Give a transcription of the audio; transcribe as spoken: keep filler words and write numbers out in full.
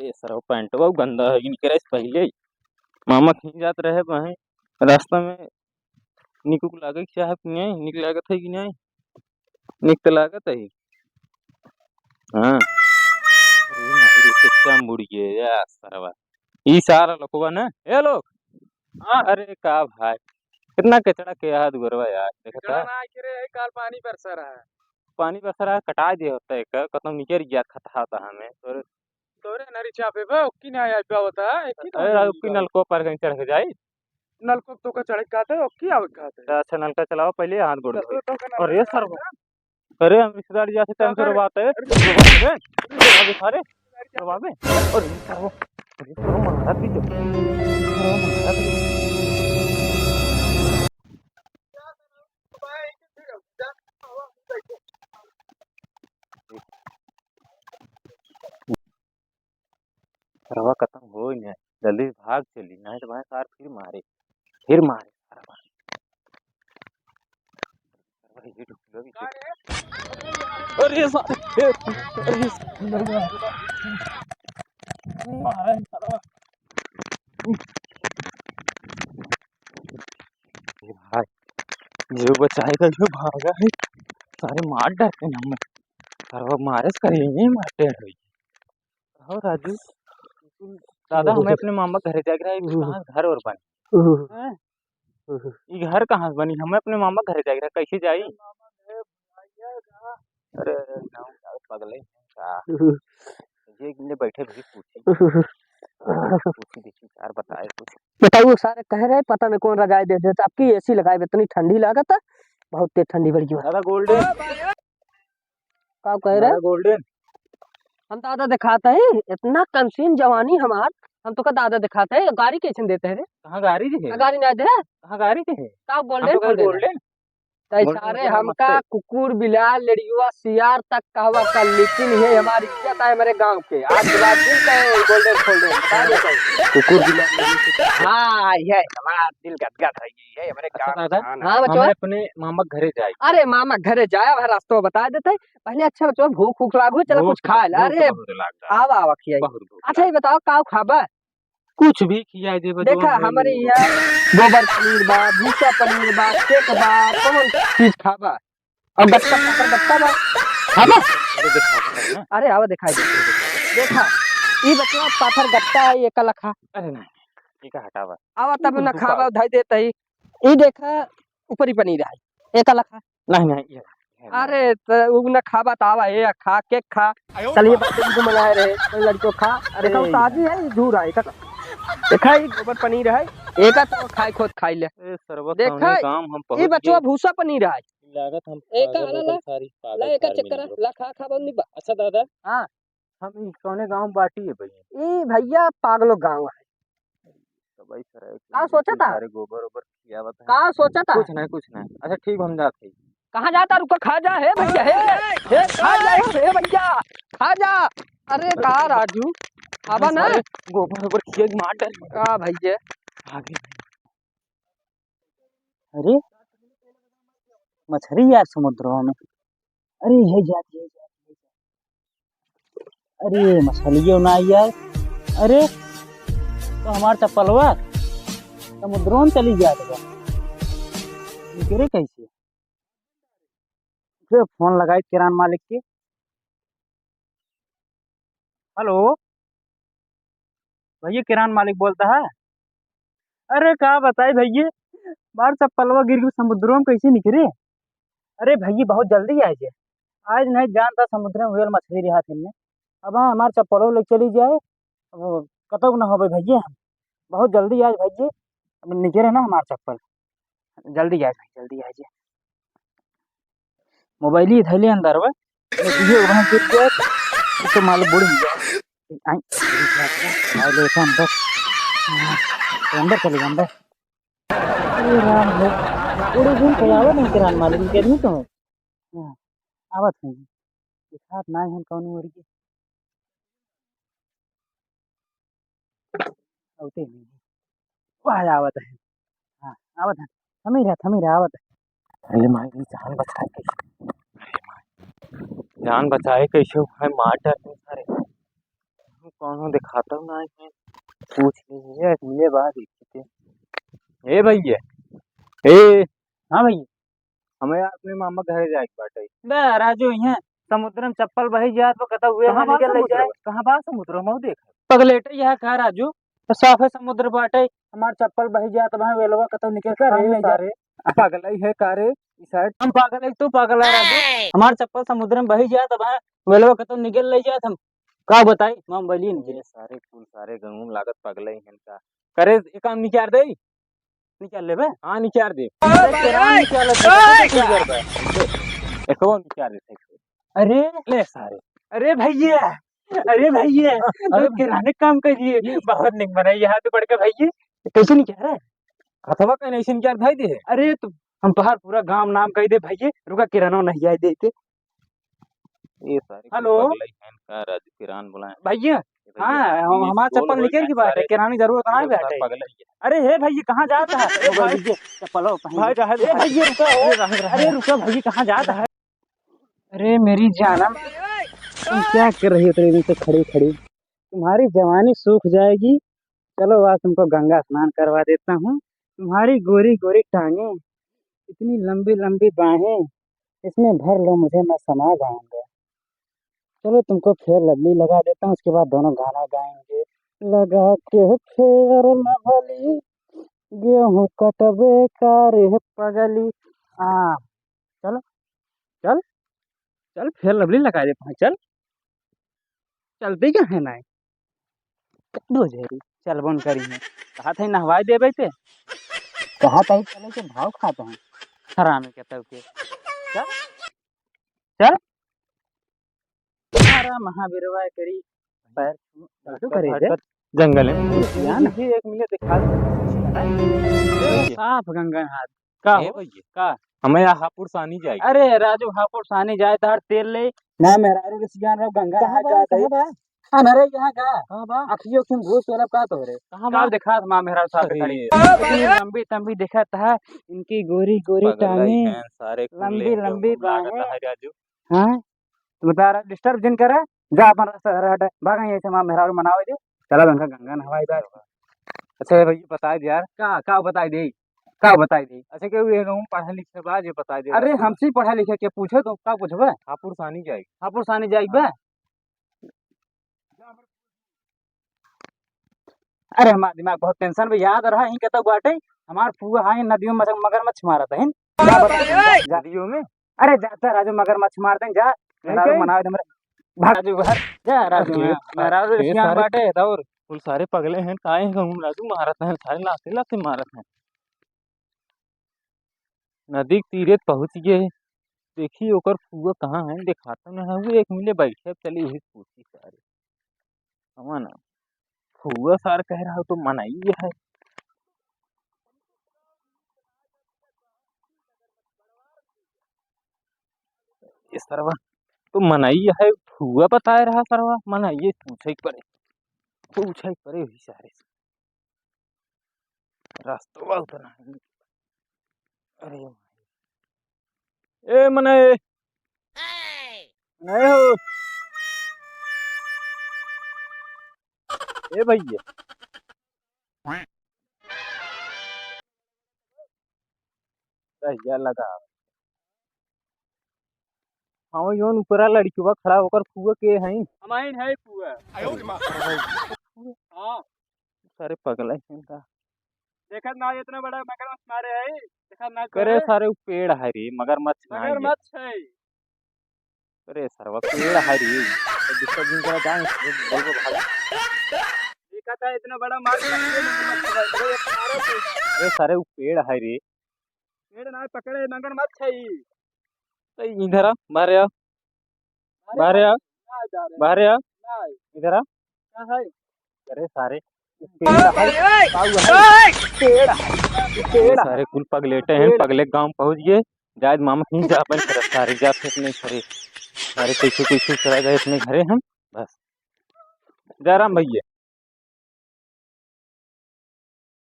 ये सरवा पैंटवा गंदा है, इनके रहे से पहिले ही। मामा कहीं जात रहे, वहीं रास्ता में निक उक लागे के चाहत नहीं, निक लागत है कि नहीं? निक तो लागत है। हाँ। अरे माई रे, कितना मुड़ गए यार सरवा। ई सारा लोकवा ना, ए लोग। हाँ। अरे का भाई, कितना कचरा के हाथ गोरवा यार, देखता। कचरा ना आके रे, काल पानी बरसा रहा है। पानी बरसा रहा है, कटाई दे होता है का, कतम निकर गया खता होता हमें। और तोरे नरी चापे बा, ओक्की ना आया बा होता है, एक ही तो अरे, नहीं ओक्की बा। नलको पर कहीं चढ़ के जाई। नलको तो का चढ़ के आते, ओक्की आवे के आते। अच्छा, नलका चलाओ पहले, हाथ गोड़ धो। तो का अरे, नलका सरवा। अरे, हम रिश्तेदार जाते टाइम से अरे, रोवाते हैं। अरे, रोवाबे, अरे, रोवाबे। अरे, सरवा। अरे, सरवा, मारा भी जो। सरवा, मारा भी। सरवा खतम होई न, जल्दी भाग चली, नाहीं तो भाई सार फिर मारे, फिर मारे सरवा। सरवा ये ढुकलो भी अरे सारे, ए, अरे सरवा। मारा है सरवा। ए भाई, जीव बचाए का जो भागा है, सारे मार डरते हैं हमें। सरवा मारे से करिए, ये मारते हैं। हो राजू, दादा, हमें अपने मामा घरे जाए के रहा, ई कहाँ घर और बनी? हैं? ई घर कहाँ से बनी? हमें अपने मामा घरे जाए के रहा, कैसे जाई? अरे, अरे, गाँव का पगले हैं का? ये इतने बैठे भी पूछी। पूछी देखी, यार, बताए कुछ। बताओ, सारे कह रहे, पता नहीं कौन रजाई दे देता, आपकी एसी लगाए, इतनी ठंडी लागत है, बहुत तेज ठंडी बढ़ गई है। दादा, गोल्डन। का कह रहे? दादा गोल्डन। हम दादा दिखाते हैं, इतना कमसीन जवानी हमार, हम तो का दादा दिखाते हैं, गाड़ी कैसे देते हैं रे? कहाँ गाड़ी दे है? गाड़ी ना दे। कहाँ गाड़ी दे है? का हम गोल्डन तो कहीं थोड़े ना। गोल्डन। तै गोल्डन सारे के नाम हमका मत कुकुर, बिलार, लेड़ियुआ, सियार तक कहवा कर, लेकिन ये हमारी इज्जत है हमारे गांव के। आज के बाद दिल कहे गोल्डन फोल्डन, बता दे कहे। कुकुर, बिलार, लेड़ियुआ। हाँ, ये हमारा दिल गदगद है, ये हमारे अच्छा गांव दादा, की शान है। हाँ, बचवा। हमें अपने मामा के घरे जाए। अरे, मामा के घरे जाए, वह रास्ता बता देते। पहले अच्छा बचवा, भूख, भूख लागो, चला भूख कुछ खा ले। बहुत अरे, बहुत लागल। आवा, आवा, खियाई। बहुत भूख अच्छा, ये लागल। बताओ, का खाबा? कुछ भी खियाई देबा, देखा, जौन है हमरे मिली। यहाँ गोबर पनीर बा, भूसा पनीर बा, केक बा, कौन चीज खाबा? और गत्ता, पाथर गत्ता बा, खाबा? अरे, देखा, देखा ना। अरे, आवा, दिखाई दे। देखा, ई बचवा पाथर गत्ता है, ये का लखा। अरे नहीं, ये का हटावा? आवा, तब ना खाबा, धई देता ही। ई देखा, ऊपरी पनीर है, ये का लखा। नहीं, नहीं, ये नहीं, ये नहीं। अरे, त उ न खाबा त आवा, ए, खा, केक खा। चलिए, बर्थडे भी तो मनाए रहे, तो लड़कियों खा। अरे, देखा, उ ताजी है, ई झूरा है, एका, देखा, ई गोबर पनीर है, एका तो खाए, खुद खाई ले। ए, सरवा, देखा, कौने गाँव हम ई पहुँच बचवा गए। भूसा पनीर है। लागत हम एका पागल हो गए, सारी पागल ला, एका सारी चक्कर मिली है। ला, खा, खा, बहुत निक बा। अच्छा दादा, हाँ। हम ई कौने गाँव बाटी है भैया? ई भैया पागलो गाँव है। तो भाई सर, एक का दिन सोचा था? सारे गोबर ओबर खियावत है। का सोचा था? कुछ नहीं, कुछ नहीं। अच्छा ठीक, हम जात है। कहाँ जाता? रुको, खा जा, हे भैया, हे, हे, खा जा, हे भैया, खा जा। अरे का राजू, आवा ना। सारे गोबर ओबर खिया के मार डाल। का भैया? आगे। अरे, मछरी यार समुद्र में। अरे, ये जात, ये जात, ये जात। अरे, मछलियो ना यार। अरे, तो हमार चप्पलवा समुद्रों में चली जात बा। निकरे कैसे? फिर फोन लगाई किरान मालिक के। हेलो, भैया किरान मालिक बोलता है? अरे का बताई भैया, हमार चप्पलवा गिर गई समुद्रों में, कैसे निकरे? अरे भैया बहुत जल्दी आए जे, आज नहीं जानता समुद्र में whale मछली रहा थे। अब हाँ, हमार चप्पलवा लेके चली जाए, अब कतौ ना होबे भैया, हम बहुत जल्दी आए भैया, अब निकरे ना हमार चप्पल, जल्दी आए भाई, जल्दी आए जे। मोबाइल ही धैले अंदर बा, ये वहाँ गिर गया तो माल बुड़ गया। आई, आई ले अंदर, अंदर चले अंदर। अरे राम हो, पूरे दिन पे आवे नहीं किरान मालिक के आदमी तो। हाँ, आवत नहीं। दिखात नहीं हम कौन मर गए। आवते नहीं। वाह, आवत है। हाँ, आवत है। थमी रहा, थमी रहा, आवत है। अरे माई, ये जान बचाए कैसे? अरे माई, जान बचाए कैसे? भाई मार डरते सारे। कौन देखात नाहीं है। पूछ ली है, मिले बाद देखते। ए भइया, ए, हाँ भइया, हमें यार अपने मामा घरे जाए के बाटे। बे राजू, इहाँ समुद्र में चप्पल बही जात बा, कतौ वेल कहाँ ना बा निकल ले समुद्र? जाए। कहाँ बा समुद्र? मऊ देख। पगलेटे यह का राजू, तो साफे समुद्र बाटे, हमार चप्पल बही जात बा, वेलवा कतौ निकल का रे नहीं जाए। सारे, पागल ही है का रे? ई साइड। हम पागल है, तू पागल है राजू। हमार चप्पल समुद्र में बही जात बा, वेलवा कतौ निकल ले जात हम। का बताई, हम बलिए नहीं ये जाए। सारे कुल सारे गंगू में लागत पागल ही हैं का। करे, एक काम निकाल दे। निकाल लेबे? हाँ, निकाल दे। अरे, केरा निकाल दे, केरा निकाल दे। एको निकाल दे, ठीक से। अरे, ले सारे। अरे भइया, अरे भइया, अरे तू किराने काम करिए, बहुत निक बनाई यहाँ तो बड़का भइया। कैसे निकाल रहा है? हथवा का नहीं निकाल भाई दे। अरे, तो हम तोहार पूरा गांव नाम कह दे भइया, रुका किराना नहीं आए देते। ये सारे कुल हेलो। पगलई हैं का, राजू किरान बोलाए। भइया, ये भइया, हाँ, हम, please हमार बोल चप्पल होई निकल जाए की बात है, सारे। किराने जरूरत ना ये सारे बैठे। पगलई हैं। अरे हे भइया, कहाँ जात है? ए भाई, चप्पल हो, पहन भाई, ले। रहे, रहे। अरे रुका हो। अरे, रहे, रहे। अरे रुका भइया, कहाँ जात है? अरे मेरी जानम, तुम क्या कर रही हो इतने दिन से खड़ी खड़ी? तुम्हारी जवानी सूख जाएगी। चलो, आज तुमको गंगा स्नान करवा देता हूँ। तुम्हारी गोरी गोरी टांगे, इतनी लंबी लंबी बाहें, इसमें भर लो मुझे, मैं समा जाऊंगा। चलो, तुमको फेयर लवली लगा देता हूँ, उसके बाद दोनों गाना गाएंगे। लगा के फेयर लवली, गेहूं कटबे का रे पगली। हाँ, चल, चल, चल, फेयर लवली लगा देता हूँ, चल। चलते क्या है ना? दो झेरी, चल बन करी है। कहा था नहवाई देबे ते? कहा था चले के भाव खाते हैं। हरामी के तब के। चल, चल। हमारा महावीरवा करी पैर छू, छू करे दे। जंगल है। यार, ये एक मिनट दिखा दे। साफ गंगा हाथ। का ए हो? भैया, का? हमें यहाँ हापुड़ सानी जाए। अरे राजू, हापुड़ सानी जाए, तार तेल ले। ना, मेहरारू के सियान रहो, गंगा कहाँ नहाए बा? जात है। कहाँ बा? अनरे यहाँ का? कहाँ बा? अखियों की भूत वाला का तोहरे? कहाँ का बा? देखा था माँ मेहरारू साथ अरे। खड़ी। इतनी लंबी तंबी देखा था, इनकी गोरी गोरी पगलाई टांगे, हैं सारे कुल लंबी लेके लंबी घूम लागत बाहें। है राजू। हाँ? तो बता रहा, डिस्टर्ब जिन करे, जा अपन रास्ता धरे हटे, भाग यहाँ से, माँ मेहरारू मनावे दे, चला गंगा, गंगा नहवाई बा। अच्छा है भैया, बताई दे यार। का, का बताई दे? का बताई दे? अच्छा, केहू ये कहूँ पढ़े लिखे बा, जे बताई दे अरे, यार। हमसे ही पढ़े लिखे के पूछे तो का पूछबे? हापुड़ सानी जाई। हापुड़ सानी जाई बे? हाँ। अरे, हमार दिमाग बहुत टेंशन में, याद रहा, ही कहता बाटे, हमार फुआ है नदियों में मगर-, मगरमच्छ मारत है। जा बता, जा, जा। नदियों में? अरे, जाता राजू, मगरमच्छ मार दें, जा। नहीं मेहरारू कहीं? मनावे दे मेरे। भाग राजू, बाहर। जा राजू, अरे, हाँ, मेहरारू अरे, सियान सारे बाटे, दौड़। कुल सारे पगले हैं, काहे हैं घूम राजू, मारत हैं, सारे लाते लाते मारत हैं। नदी के तीरे पहुँच गए। देखी ओकर फुआ कहाँ है, देखाता ना है, वो एक मिले बैठे, अब चली यही पूछी सारे। हवा ना, फुआ सार कह रहा हो तो मनई है। ये सरवा तो मनई है, फुआ बताए रहा सरवा, मनई पूछे के पड़े, पूछे के पड़े वही सारे से। रास्तवा उतना है। अरे ए मनई, मनई हो। ए भैया। कहिया लगा। हाँ, जौन ऊपरा लड़किवा खड़ा, ओकर फुआ के हईन? हमाइन है फुआ। हाँ। सारे पगला ही का। देखत ना, इतना बड़ा मगरमच्छ मारे है, देखत ना करे करे। सारे, उ पेड़ है रे, मगरमच्छ ना है। मगरमच्छ है। अरे सरवा, पेड़ है रे। तो दूसरा दिन करा जाए, बोल, बोल, भाग। देखा था इतना बड़ा मार करके मगरमच्छ भाई, वो एक मारा था। अरे सारे, उ पेड़ है रे। पेड़ ना पकड़े, मगरमच्छ है ई। तो इधर आ, बाहर आ। अरे बाहर आ। ना जा रहे। बाहर आ। ना। इधर आ। का है? अरे सारे, पेड़ है, काऊ है, पेड़ है, पेड़ है। सारे कुल पगलेटे हैं, पेड़। पगले गांव पहुंच गए। जायद मामा कहीं जा अपन करे, सारे जा फिर नहीं करे। सारे कैसे कैसे चला गए अपने घरे हम, बस। जयराम भैया।